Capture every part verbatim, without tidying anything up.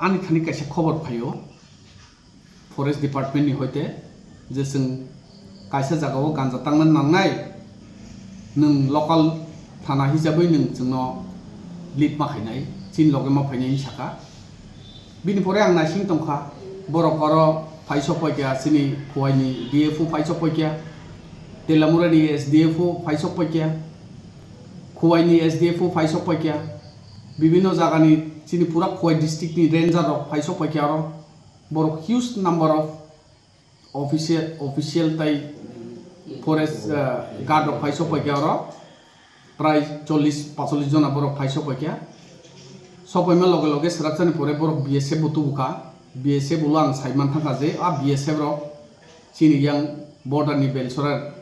ani thani kaisa khobor phaio forest department ni hoite, je chwng kaisa jagao ganja tangna nangnai, nwng local thana hisabwi nwng chwngno lead ma khainai, chini loge ma phainai hinwi sakha. Bini pore ang naising tongkha, borok oro phai sok paikha, chini Khuwaini D F O phai sok paikha, Telamurani S D F O phai sok paikha, Khuwaini S D F O phai sok paikha, bibinno jagani chini pura Khuwai district ni ranger rok phai sok paikha oro. Borok huge number of official, official tai forest, uh, guard rok phai sok paikha oro, prai chollish pacholis jona borok phai sok paikha. Sok paima loge loge swraksani pore borok B S F bo tubukha. B S F ulo ang sai man thangkha je a B S F rok chini yang border ni Belsora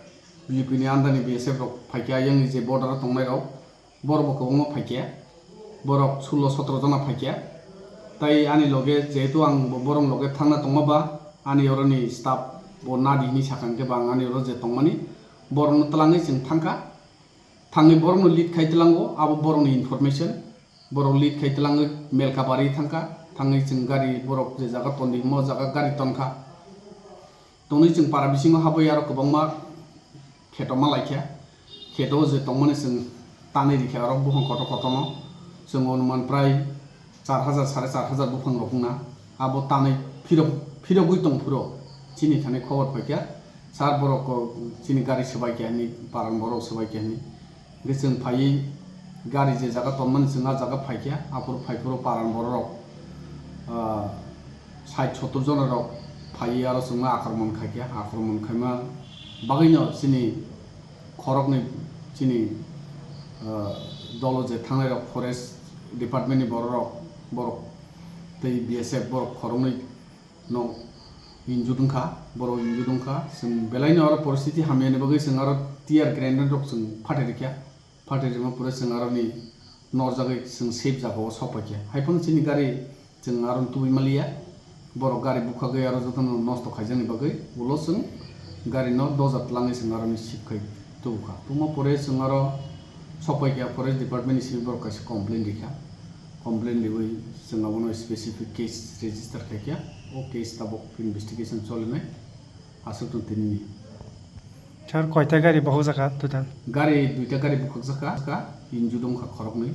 U P ni under ni B S F rok phaikha, yang ni je border o tongnai rok. Borok bo kwbangma phaikha, borok sullo sotro jona phaikha. Tai ani loge jehetu ang bo borok loge thangna tongma ba, ani oroni staff bo nadi hinwi sakha, hwnkhe ba ang ani oro je tongmani borokno twlangwi chwng thangkha. Thangwi borokno lead khai twlango, abo borokni information. Borok lead khai twlangwi Melkabari thangkha, thangwi chwng gari borok je jaga tondi himo jaga gari tonkha. Tonwi chwng para bisingo habwi aro kwbangma kheto ma laikha. Kheto je tongmani chwng tanwi rikha aro buphang kotor kotorno. Chwng onuman prai char hajar, sare char hajar buphang rok wngna. Abo tanwi phirok, phirogwi tong phuro chini thani khobor paikha. Sir borok ko chini gari swbaikha hinwi, paran borok swbaikha hinwi. Hwnkhe chwng phaiwi gari je jaga tonmani chwng a jaga phaikha, aphuru phaiphuru paran bororok, ah, sait sottor jona rok phaiwi aro chwngno akromon khaikha, akromon khaima bagwino chini khoroknwi chini, ah, dolo je thangnairok forest department ni bororok, borok tei B S F borok khoroknwi no injured wngkha, borok injured wngkha. Chwng belaino aro poristiti hamyani bagwi chwng aro tear grenade rok chwng phatai rikha. Phatai rima pore chwng aroni norjagwi chwng safe jagao sok paikha. Haiphano chini gari chwng aro tubui maliya. Borok gari bukhagwi aro jotono nosto khaijakni bagwi ulo chwng gari no doja twlangwi chwng aroni sip khai tubukha. Tubuma pore chwng aro sok paikha, forest department ni simi borok kaisa complaint rikha. Complaint riwi chwng abono specific case register khaikha. O case tabuk investigation cholinai. Aswk tong tini ni. Sir, koita gari bohok jaka total? Gari duita gari bukhuk jaka, injured wngkha khoroknwi.